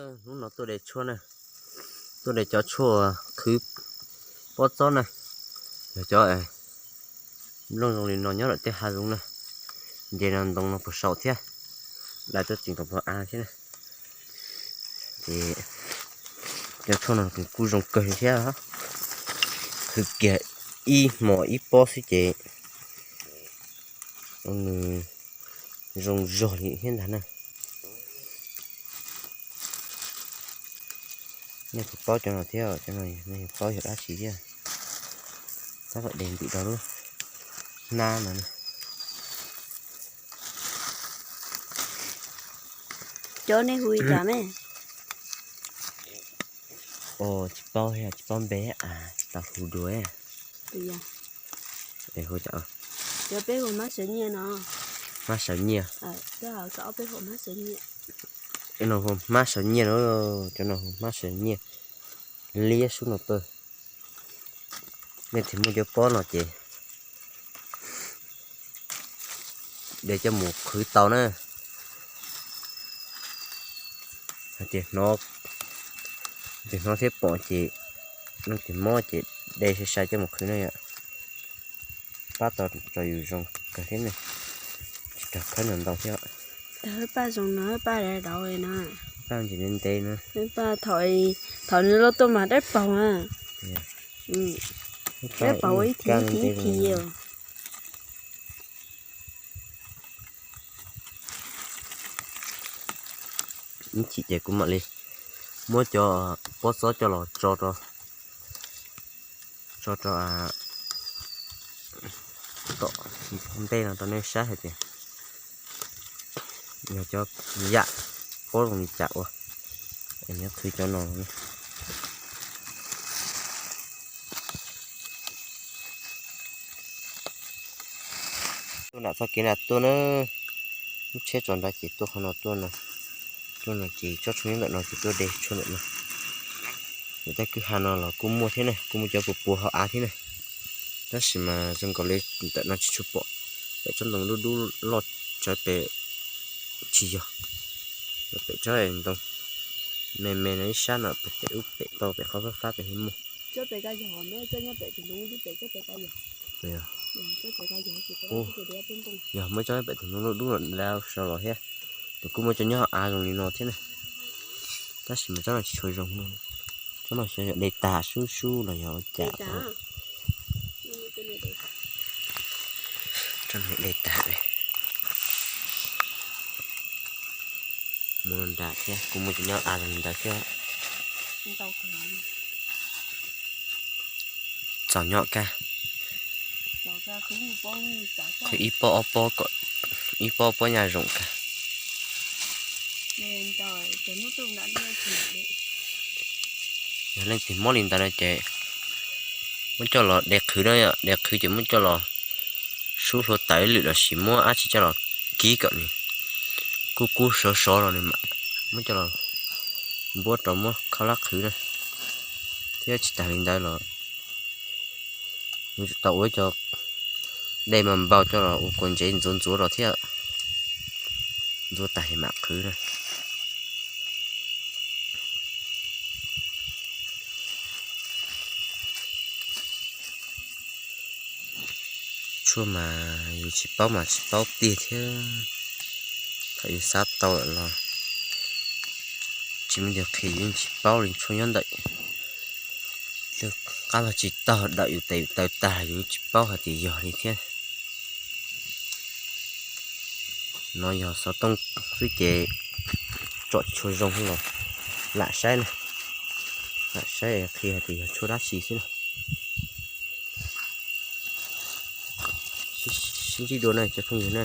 Hnub no tuaj de tshuaj na, tuaj de cov tshuaj khwv pob txob na, yog cov nplooj zoo li no nyob lawm tej hav zoov na, nce no ntoo no puas saum thiab, dai tuaj tseem kom puas av thiab na. Ces cov tshuaj no kuj zoo kawg thiab, khwv kiag ib hmos ib pob xwb ces nws zoo zog li thiab ntag na. Nej puas paub cov no thiab, cov no nej puas paub yog dab tsi thiab? Tab tom de ntawm rau lub hnab no. Cov nej hu li cas me? Tsis paub, tsis paub npe, tsis tau hu dua. Hu, cov peb hu hmab sawv nyiaj no. Hmab sawv nyiaj. Cov no hu hmab sawv nyiaj na, cov no hu hmab sawv nyiaj liab sub no pawg. Nej tig muaj cov pob no ces de coj mus qhwv tau na. Hais tias hnov, hnov thiab pom ces leej twg mob ces de sai sai coj mus qhwv na yom. Pab tau rau yus zoo kawg thiab ne, tsis raug khawb ntau ntau thiab. Paj zoo no, paj dav dav li no. Paj ntsis ntev ntev no. Paj thaum, thaum nws loj tuaj mas dawb paug na. Dawb paug ib thi ib thi ib thi. Ib chim ces kuv mam li muab cov pob txob coj los tso rau, tso rau tom ntej no rau nej saib hais tias yog cov yam pob zoo li cas ua, es nyob qhwv cov no. Tuaj nram txoj kev nram tuaj na, lub tsheb tso nrad ces tuaj qhov no tuaj no, tuaj no ces tsob tshuaj nyob ntawm no ces tuaj de tshuaj ntawm no. Ntawm tej kwj ha no los kuj muaj thiab ne, kuj muaj cov puas puas hauv av thiab ne. Tab sis mas zoo nkaus li ntawm no tsis tshua pom, pem tsob ntoo dub dub loj tsawv pem tsis yog, pem tsob ntoo me me no ib sab no pem ub pem tau pem qhov fab fab pem thiab muaj. Yog muaj cov pem tus ntoo dub dub no dab sau los thiab, nws kuj muaj cov nyob hauv av zoo li no thiab ne. Tab sis mas tsob no tsis tshua zoo no, tsob no xyov yog de tag sub sub los yog ua cas. Tsob no de tag li. Mus nram thiab kuj muaj cov nyob av zoo li ntawd thiab. Txaus nyob kag. Qhwv ib pob ob pob kom, ib pob ob pob nyaj zoo kag. Yog leej twg mob li ntawd no ces muab coj los de qhwv na, de qhwv ces muab coj los sub hlua tawv ib lwm lossis muab dab tsi coj los kib kom nws kub kub sov sov los nws mam muab coj los npuab rau muab khaub hlab qhwv na. Thiab tsis tas li ntawd los nws tau ua ib co dej mas npau coj los ua kua ntsev ntxuav ntxuav rau thiab, ntxuav tag ces mam qhwv na. Tshuaj mas yus tsis paub mas tsis paub tiag thiab, thaum yus xav tau lawm los tsis muaj tus qhia, yus yeej tsis paub li. Tshuaj nyob ntawm lub qab los tsis taug, dawm yus tes yus taw tag yus tsis paub hais tias yog li thiab. No yog xov tooj xwb ces tsom tsis tshua zoo los lam saib na, lam saib qhia hais tias yog tshuaj dab tsi xwb na. Sib ntsib dua na cov phooj ywg na.